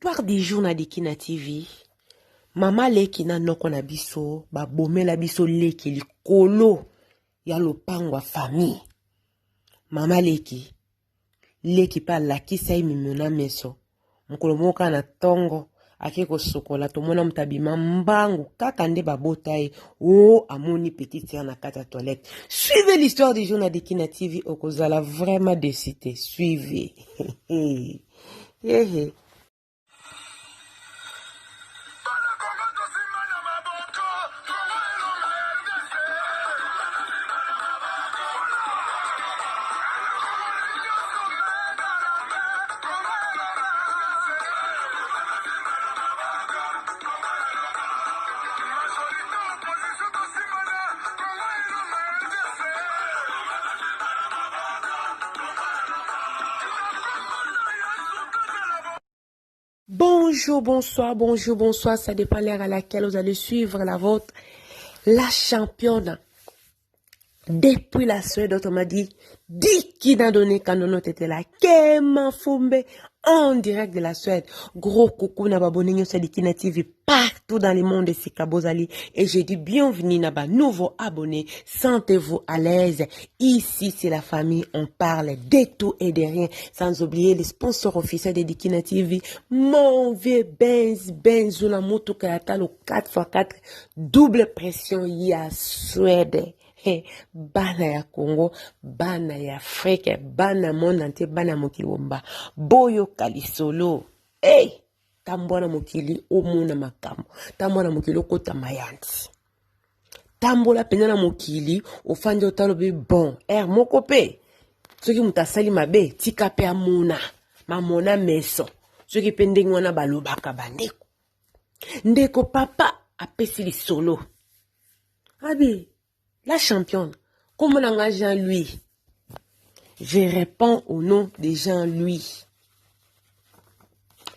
Histoire du jour na Dikina TV. Mama leki na noko na biso babomela biso leki likolo ya lopango ya famille. Mama leki leki mpe alakisa ye mimio na meso mokolo moko kaka na ntongo ake kosukola tomona moto abima mbangu kaka nde babota ye o oh, amoni petite sœur na kati ya toilette. Suivez l'histoire du jour na Dikina TV, okozala vraiment déçu te. Suivez. Yehe. Bonjour, bonsoir, bonjour, bonsoir. Ça dépend l'heure à laquelle vous allez suivre la vôtre. La championne. Depuis la Suède, on m'a dit, dit qui n'a donné quand on était là. Kema Fumbe, en direct de la Suède. Gros coucou na babone nyonso ya Dikina TV partout dans le monde esika bozali. Et je dis bienvenue na ba nouveaux abonnés. Sentez-vous à l'aise. Ici, c'est la famille. On parle de tout et de rien. Sans oublier les sponsors officiels de Dikina TV. Mon vieux Benz, Benz, la moto talo 4x4, double pression ya Suède. Hey, bana ya Congo, bana ya Afrique, bana monde entier, bana mokili bomba. Boyoka lisolo. Hey, tambwa na mokili omona makambo. Tambwa na mokili okota mayanzi. Tambola mpenza na mokili ofandi otala obi bon aire moko mpe soki moto asali mabe tika mpe amona mamona meso soki mpe ndenge wana balobaka bandeko ndeko papa apesi lisolo abi la championne kombo na nga Jean Louis je réponds au nom de Jean Louis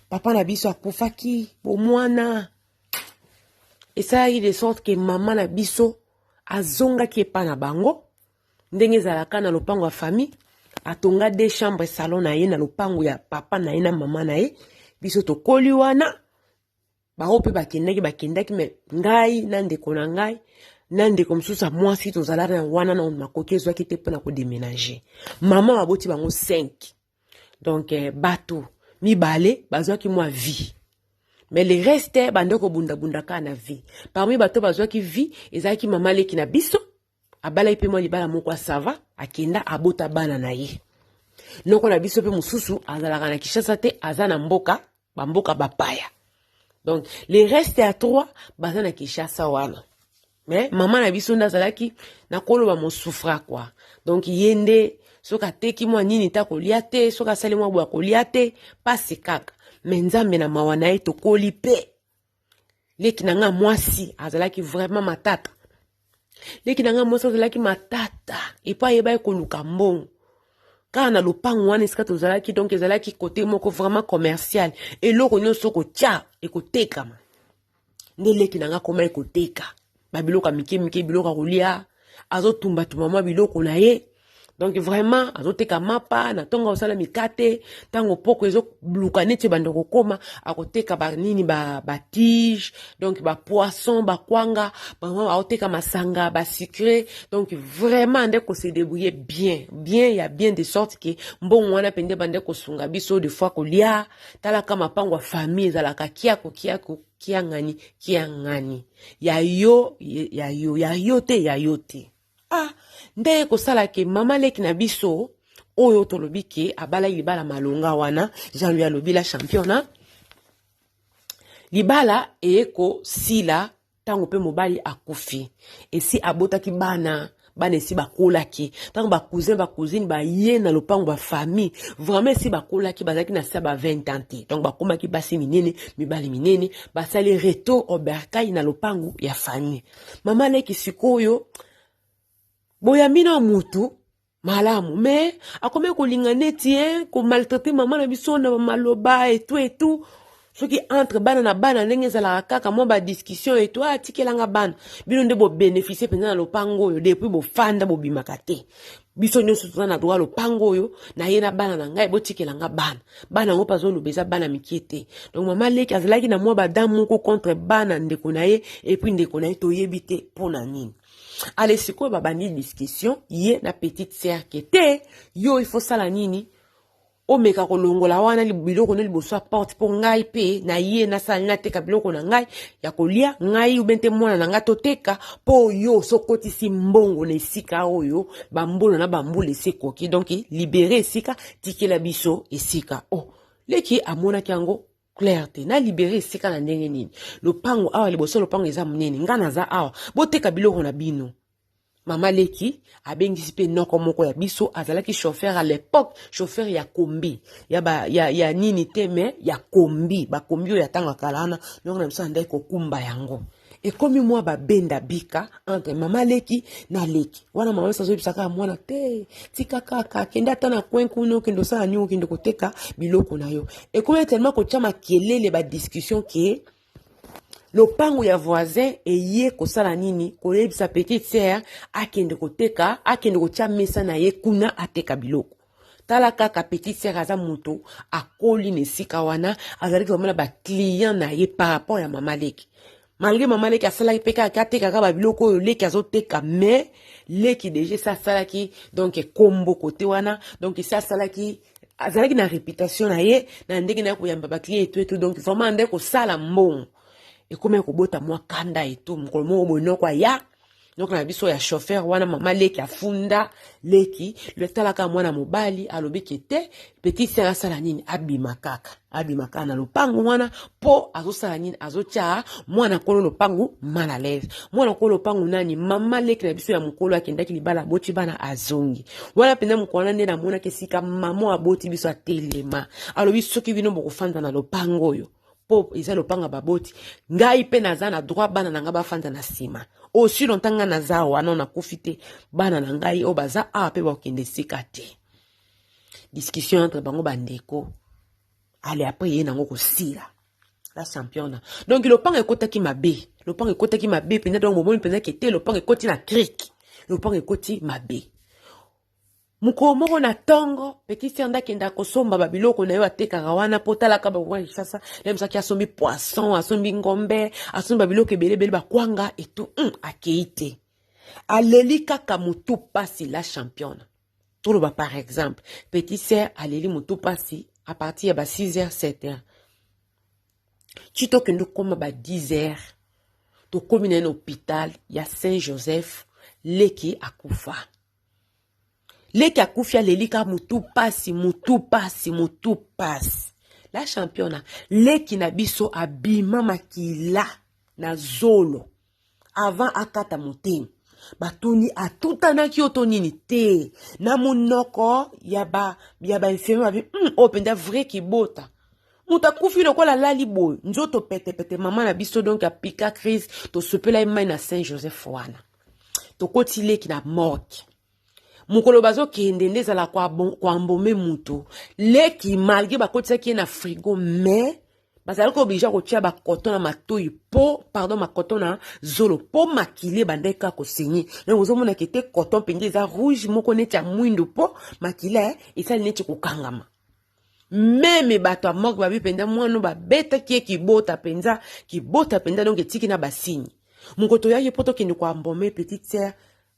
papa na biso akufaki bomwana esalaki de sorte ke mama na biso azongaki epa na bango ndenge ezalaka na lopango ya famille atonga de chambre salon na ye na lopango ya papa na ye na mama na ye biso tokoli wana bango mpe bakendaki bakendaki me ngai na ndeko na ngai na ndeko mosusu ya mwasi tozala na wana na makoki ezwaki te mpona kodemenage mama baboti bango 5 donc eh, bato mibale bazwaki mwa vie mais le reste bande kobundabunda kaka na vie parmi bato bazwaki vie ezalaki mama leki na biso abalaki mpe mwa libala moko asava akenda abota bana na ye noko na biso mpe mosusu azalaka na kinshasa te aza na mboka bamboka bapaya donc le reste ya trois baza na kinshasa wana mais mama na biso nde azalaki nakoloba mosufra kua donc ye nde soki ateki mwa nini te akolia te soki asali mwa boye akolia te pasi kaka me nzambe na mawa na ye tokoli mpe leki na nga mwasi azalaki vraiment matata leki na nga mwasi azalaki matata epo ayebaki koluka mbongo kaka na lopango wana esika tozalaki donc ezalaki kote moko vraiment commercial eloko nyonso okotya ekotekama nde leki na nga akomaki koteka babiloko ya mike mike biloko ya kolia azotumbatumba mwa biloko na ye donc vraiment azoteka mapa na ntongo akosala mikate ntango poko ezoluka neti ebanda kokoma akoteka banini batige ba donc bapoisson bakwanga vraiment aoteka masanga basucre donc vraiment nde kose débrouiller bien bien ya bien de sorte ke mbongo wana mpenza ebanda kosunga biso de fois kolia talaka mapango ya famille ezalaka kiako kiako kiangani kiangani ya yo ya yo ya yo te ya yo te ah nde ekosala ke mama leki na biso oyo tolobi ke abalaki libala malonga wana jean louis alobi la championa libala eye kosila ntango mpe mobali akufi esi abotaki bana bana esi bakolaki ntango bacousin bacousine baye na lopango bafamille vraiment esi bakolaki bazalaki na se ya ba 20 ans te donc bakomaki basi minene mibali minene basali retour au bercail na lopango ya famille mama leki sikoyo boyambi na mutu malamu me akomi kolinga neti eh, komaltraite mama na biso na maloba etu etu soki entre bana na bana ndenge ezalaka kaka mwa badiscussion etu atikelanga ah, bana bino nde bobeneficie mpenza na lopango oyo depuis bofanda bobimaka te. Biso nyonso toza na droit lopango oyo na ye na bana na ngai, botikela nga bana. Bana yango mpe azoloba eza bana mike te. Donc mama leki azalaki na mwa badame moko contre bana ndeko na ye, et puis ndeko na ye toyebi te mpo na nini. Ale sikoyo babandi discussion ye na petite sœur ke te, yo il faut sala nini, omeka kolongola wana biloko no liboso ya porte, mpo ngai mpe na ye nasala nateka biloko na ngai ya kolia, ngai ube nte mwana na ngai toteka, mpo yo sokotisi mbongo na esika oyo bambula na bambula esi ekoki. Donc libere esika, tikela biso esika. Oh, leki amonaki yango clair te, na libere esika na ndenge nini? Lopango awa liboso, lopango eza monene, ngai naza awa, boteka biloko na bino. Mama leki abengisi mpe noko moko ya biso, azalaki chauffeur à l'époque, chauffeur ya kombi ya, ba, ya, ya nini te, mais ya kombi, bakombi oyo ya ntango ya kala wana. Noko na biso andaki kokumba yango. Ekomi mwa babenda bika entre mama leki na leki wana. Mama biso azoyebisa kaka mwana te, tika kaka, kende ata na coin kuna, okende osala nini, okende koteka biloko na yo. Ekomi tellement kotya makelele, badiscussion ke lopango ya voisin eye kosala nini, koyebisa petite sœur akende koteka, akende kotia mesa na ye kuna, ateka biloko. Tala kaka, petite sœur aza moto akoli na esika wana, azalaki vraiment na baclient na ye par rapport ya mama leki. Malgré mama leki asalaki mpe kaka atekaka babiloko oyo leki azoteka, mais leki déjà esi asalaki donc kombo kote wana. Donc esi asalaki, azalaki na réputation na ye na ndenge na ye koyamba baclient etu etu. Donc vraiment nde kosala mbongo ekomi kobota mwa kanda etu. Mokolo moko boye, noko aya, noko na biso ya chauffeur wana, mama leki afunda leki, talaka mwana mobali alobi ke te, petite sœur asala nini, abima kaka, abima kaka na lopango wana, mpo azosala nini, azotia mwana kolo lopango mal à l'aise. Mwana kolo lopango nani? Mama leki na biso ya mokolo akendaki libala, aboti bana, azongi wana mpenza. Mokolo wana nde namonaki esika mama aboti biso atelema, alobi: soki bino bokofanda na lopango oyo, mpo eza lopango ya baboti, ngai mpe naza na droit bana na ngai bafanda na nsima. Aussi longtemps ngai naza wana, nakufi te, bana na ngai oyo baza awa mpe bakokende esika te. Discussion entre bango bandeko. Ale après ye nango kosila, la championne. Donc lopango ekotaki mabe, lopango ekotaki mabe mpenza. Donc bomoni mpenza ke te, lopango ekoti na cric, lopango ekoti mabe. Mokolo moko na ntongo, petite sœur nde akendaka kosomba babiloko na yo atekaka wana, mpo talaka bakokwa Kinshasa lemisaki, asombi poisson, asombi ngombe, asombi babiloko ebele ebele, bakwanga etu. Akei te, aleli kaka motu pasi. La championne, toloba par exemple, petite sœur aleli motu pasi à partir ya ba 6 heures, 7 heures, ti tokende okóma ba 10 heures, tokómi na ye na hôpital ya Saint Joseph. Leki akufa, leki akufi, aleli kaka motu pasi, motu pasi, motu pasi. La championne, leki na biso abima makila na zolo avant akata motema. Batuni atutanaki yo to nini te, na monoko ya bainfirmier ba babi oyo mpenza vrai kibota, moto akufi lokola alali boye, nzoto petepete. Mama na biso donc apika crise, tosopela ye mai na Saint Joseph wana, tokoti leki na morgue. Mokolo bazokende nde ezala koembaumer mutu, leki malgré bakotisaki ye na frigo, mais bazalaki obligé kotia bacoton na matoi, po pardon, macoton na zolo, mpo makili ebandaki kaka kosaigner. Donc ozomonaka ete coton mpenza eza rouge moko neti ya mwindu, mpo makili esali neti kokangama. Même bato ya morgue babi mpenza mwana babetaki ye kibota mpenza, kibota mpenza, donc etiki na basigne. Moko toyaki mpo tokende koembaumer petite sœur.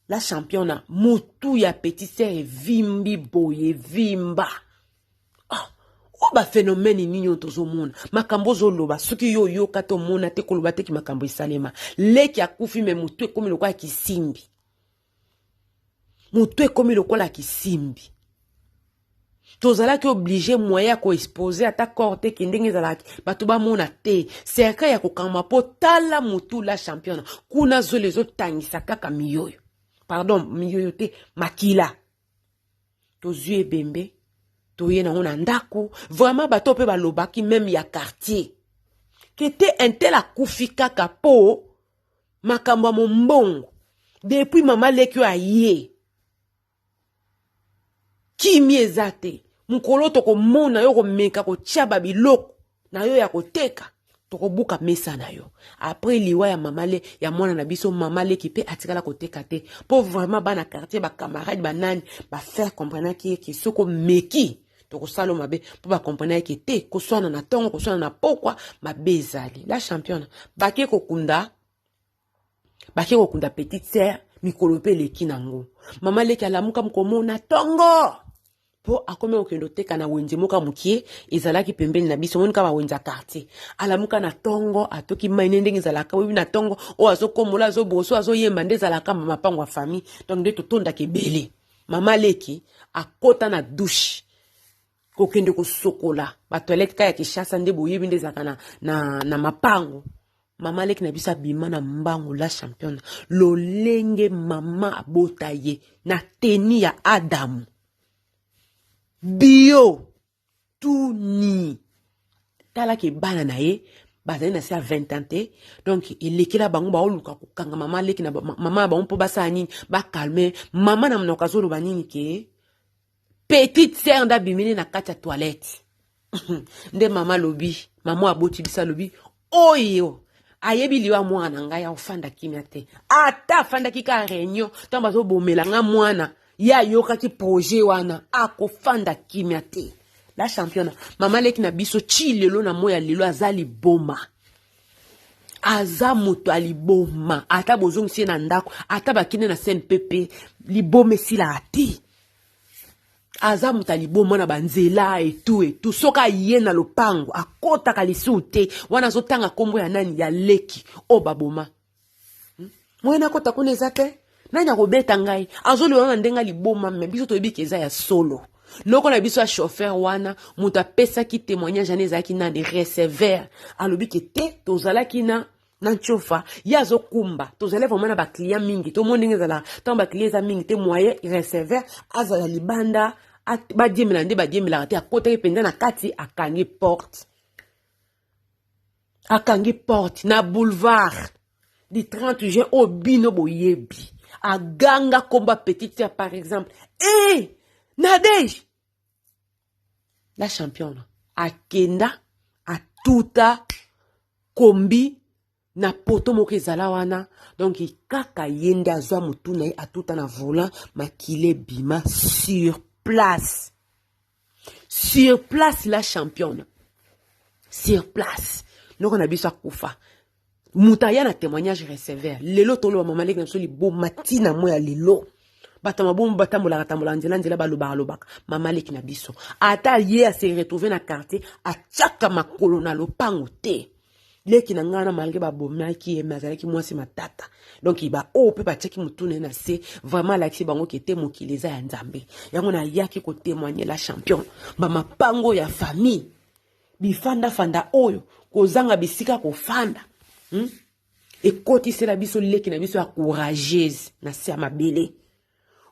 La championne, motu ya petite sœur evimbi boye, evimba. Ah, oyo baphénomène nini oyo tozomona? Makambo ozoloba, soki yo oyoka te, omona te, koloba teki makambo esalema. Leki akufi, mais motu ekomi lokola kisimbi, motu ekomi lokola kisimbi. Tozalaki obligé, moyen ya koexposer ata corps te, ke ndenge ezalaki bato bamona te, cercueil ya kokangama, mpo tala motu. La championne, kuna zolo ezotangisa kaka miyoyo, pardon, miyoyo te, makila. Tozwi ebembe, toye nango na ndako. Vraiment bato mpe balobaki même ya quartier ke te, un tel akufi kaka mpo makambo ya mombongo. Depuis mama leki oyo aye, kimi eza te. Mokolo tokomona yo komeka kotia babiloko na yo ya koteka, Tokobuka mesa na yo. Après liwa ya mama le ya mwana na biso, mama leki mpe atikala koteka te, mpo vraiment bana quartier, bacamarade, banani bafaire comprenaki ye ke soki omeki tokosala mabe, mpo bacomprenaki ke te koswana na ntongo, koswana na pokwa, mabe ezali. La championne, bake kokunda, bake kokunda petite sœur. Mikolo mpe eleki nango, mama leki alamuka komona ntongo mpo akomi kokende oteka na wenze moko ya mokie ezalaki pembeni na biso. Omoni kaka bawenze ya quartier. Alamuka na ntongo, atoki mai ne ndenge ezalaka, oyebi, na ntongo oyo azokombola, azoboso, azoyemba, nde ezalaka mapango ya famille. Donc nde totondaka ebele. Mama leki akota na douche kokende kosokola, batoilette ka ya Kinshasa nde boyebi nde ezalaka na mapango. Mama leki na biso abima na mbangu, la championne, lolenge mama abota ye na teni ya Adamu bio tuni. Talaki bana na ye bazali na se ya 20 ans te, donc elekela bango. Baoluka kokanga mama leki na mama ya bango mpo basala nini? Bacalmer mama. Na monoko azoloba nini? Ke petite sœur nde abimini na kati ya toilette. Nde mama alobi, mama aboti biso alobi: "Oyo ayebi liwa mwana na ngai akofanda kimia te." Ata afandaki kaka réunion ntango bazobomela nga mwana, ye ayokaki projet wana, akofanda kimia te. La championne, mama leki na biso ti lelo na moi ya lelo aza liboma, aza moto ya liboma. Ata bozongisi ye na ndako, ata bakende na CNPP, liboma esilaka te. Aza moto ya liboma na banzela etu etu. Soki aye na lopango, akɔtaka lisusu te. Wana azotanga nkombo ya nani? Ya leki oyo baboma. Moye nakɔta kuna eza te, nani akobeta ngai? Azoloba na ndenge liboma, me biso toyebi ke eza ya solo. Noko na biso ya chauffeur wana, moto apesaki témoignage wana ezalaki nani? Receveur. Alobi ke te, tozalaki na ntiofa, ye azokumba, tozali vraiment na baclient mingi. Tomoni ndenge ezala ntango baclient eza mingi te, moyen receveur azala libanda, badiemela nde badiemelaka te. Akotaki mpenza na kati, akangi porte, akangi porte na boulevard du 30 juin oyo bino boyebi. Aganga komba petite sœur, par exemple, e Nadege la championne. Akenda atuta kombi na poto moko ezala wana. Donc kaka ye nde azwa motu na ye, atuta na volant, makila ebima sur place, sur place, la championne, sur place. Noko na biso akufa, moto aya na témoignage receveur. Lelo toloba mama leki na biso liboma ntina mo ya lelo. Bato ya mabomo batambolaka tambolaka nzela nzela, balobaka lobaka. Mama leki na biso, ata ye ase retrouve na quartier, atiaka makolo na lopango te. Leki na ngai na, malgré babomaki ye, me azalaki mwasi matata. Donc baoyo mpe batiaki motu na ye na se, vraiment alakisi bango ke te, mokili eza ya Nzambe. Yango nayaki kotémoigner, la champion, bamapango ya famille, bifandafanda oyo kozanga bisika kofanda, Ekotisela biso leki na biso ya courageuse na se ya mabele,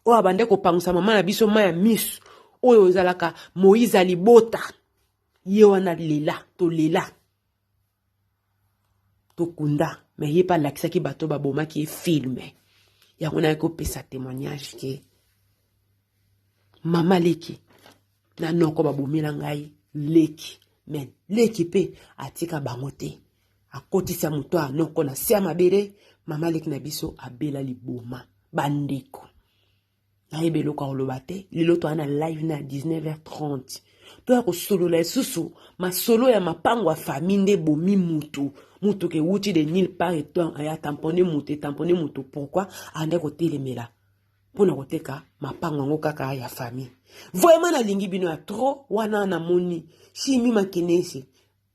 oyo abande kopangusa mama na biso mai ya miso, oyo ezalaka Moïse ya libota. Ye wana lela, tolela, tokunda, me ye mpe alakisaki bato babomaki ye film. Yango nayaki kopesa témoignage ke mama leki na noko babomela ngai leki, me leki mpe atika bango te, akotisa moto ya noko na se ya mabele. Mama leki na biso abela liboma. Bandeko, nayebi eloko ya koloba te. Lelo toza na live na 19h30, toya kosolola lisusu masolo ya mapango ya famille nde ebomi mutu. Mutuka ewuti de nulle part, eton aya tamponner mutu, etamponner mutu. Pourquoi ande kotelemela mpona koteka mapango yango kaka ya famille? Vraiment nalingi bino ya trop. Wana namoni Shimi Makenesi,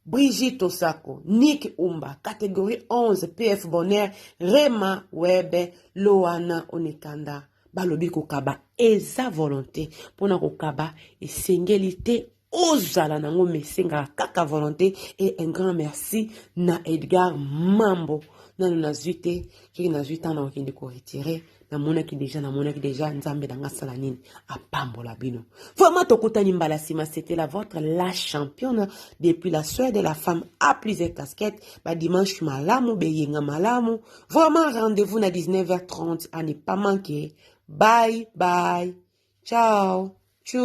Brigitte Osako, Nick Umba, catégorie 11, PF Bonheur, Rema Webe, Loana Onekanda. Balobi kokaba eza volonté. Mpona kokaba esengeli te ozala nango, me esengaka kaka volonté. Et un grand merci na Edgar Mambo. Nano nazwi te, soki nazwi ntango na kokende koretirer. Namonaki déjà, namonaki déjà. Nzambe na nga asala nini? Apambola bino vraiment. Tokutani mbala nsima. C'était la votre, la championne, depuis la Suède, la femme à plusieurs casquettes. Badimanche malamu, beyenga malamu. Vraiment, rendez-vous na 19h30, à ne pas manquer. Bye bye, ciao.